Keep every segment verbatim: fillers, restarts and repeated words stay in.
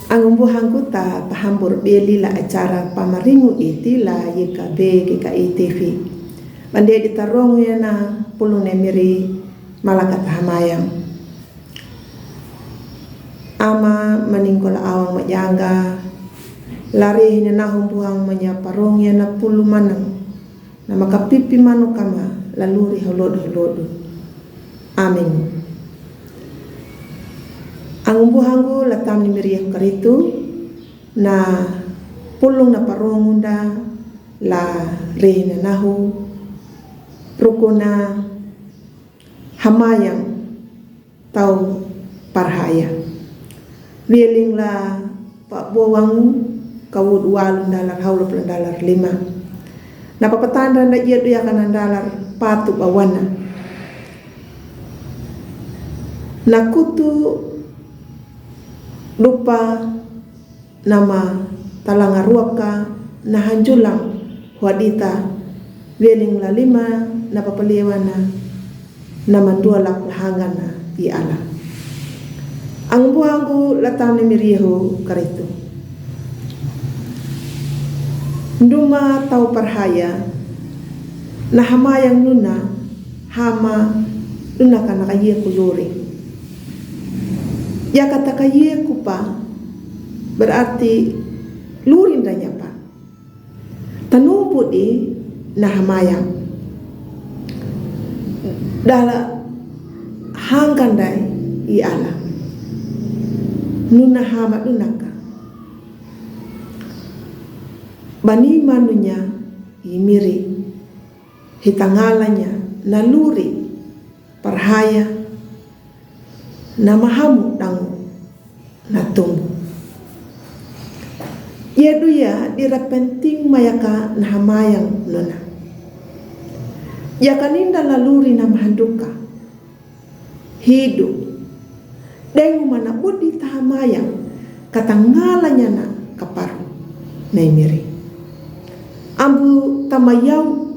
Angumbuhangu ta pahambur beli la acara pamaringu iti la yeka be ke ka iti fi. Bande di tarong ya na pulung ne miri malaka tahamayang. Ama maningkol awang majanga lari hina nahumbuhang manya parong ya na pulu manang. Na makapipi manu kama laluri holodu holodu. Amin. Angumbuhangu latam ni miriah karitu na pulung na parongunda la rehina nahu rukuna hamayang tau parhaya. Wieling la pa bowangu kawud walu dalar haula pula dalar lima. Na papatanda na ia duya kana dalar patu bawana. Na kutu dupa nama talanga ruaka na hanjulang huadita wieling la lima na papalewana na mandua la pulahangana i ala. Angumbuhangu latam ni mirihu karitu. Nduma tau parhaya na hamayang nuna hama nuna kana kaye kuluri. Ya kata kaye kupa berarti luri ndanya pa. Tanumpu di na hamayang dala hangkandai i ala nuna hama dunaka. Bani manunya i miri hitangalanya na luri parhaya na mahamu dangu na tumbu. Ia duya dira penting mayaka na hamayang nuna. Ia kaninda laluri na mahanduka hidu dengu mana budi tahamayang katangalanya na kaparu na i miri. Ambu tamayau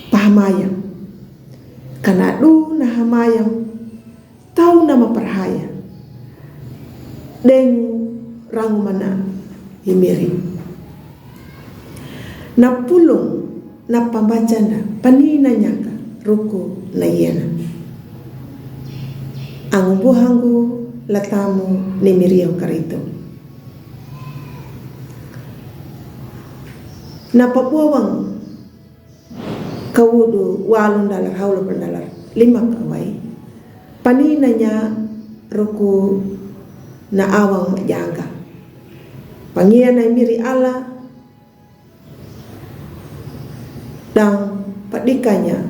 pahamayang kana du na hamayang tau nama parhaya dengu rangu mana i miri. Na pulung na pambacanda panina nyaka ruku na iana. Angumbuhangu latamu ni miriau karitu. Na pabuawang kawudu walun dalar haula pandalar lima kawai. Paninanya ruku na awang majanga. Pangiana miri ala dang padikanya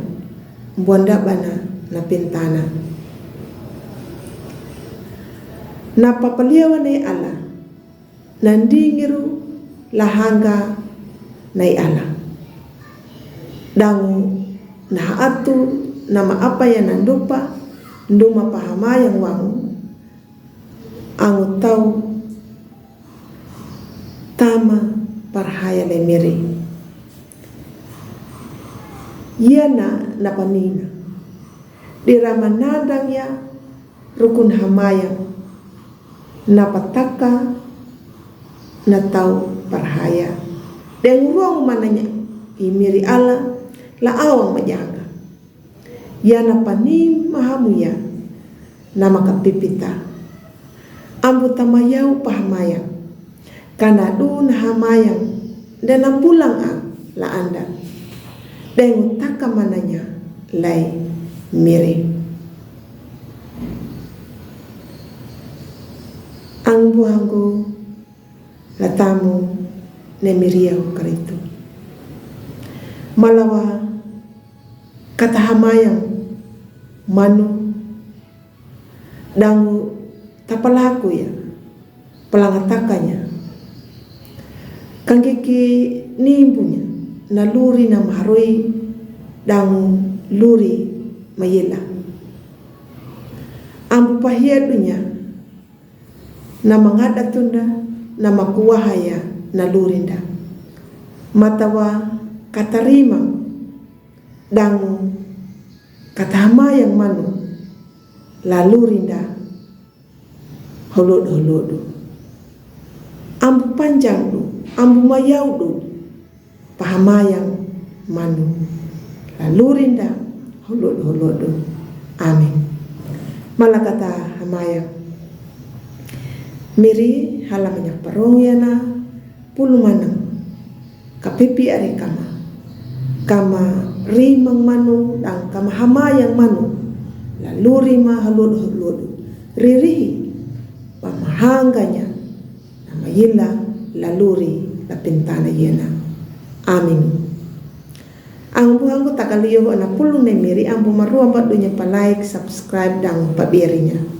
buanda bana na pintana. Na papaliawa ne ala na ndingiru lahanga nai ala. Dangu na haatu nama apaya na ndupa nduma pahamayang wangu angu tau tama parhaya le miri. Iana na panina dira manadang ya rukun hamayang na pataka na tau parhaya. Deng ruang mananya i miri ala la awang majanga. Iana pani mahamuya na makapipita. Ambu tamayau pahamayang. Kana du na hamayang dena pulang a la anda. Deng taka mananya lai miri. Angbu anggu latamu ne miriau karitu. Malawa kata hamayang manu dangu tapalaku ya palangatakanya. Kangkiki nimbunya na luri na maharoi dangu luri mayela. Ambu pahiadunya na mangadatunda na makuwahaya na lurinda. Matawa katarima dangu kata hamayang manu la lurinda. holod-holoddu. Ambu panjangdu, ambu mayaudu, pahamayang manu. Laluri nda holod-holoddu. Amin. Malakata hamayang. Miri hala manyak parong yana puluh manang. Kapipi ari kama. Kama rimang manu dang kama hamayang manu. Laluri ma holod-holoddu. Ririhi pamahangganya. Nama yila laluri la pintana yena. Amin. Ambu ambu takaliyo na puluh ne miri ambu marua ba dunya pa like, subscribe dang pa berinya.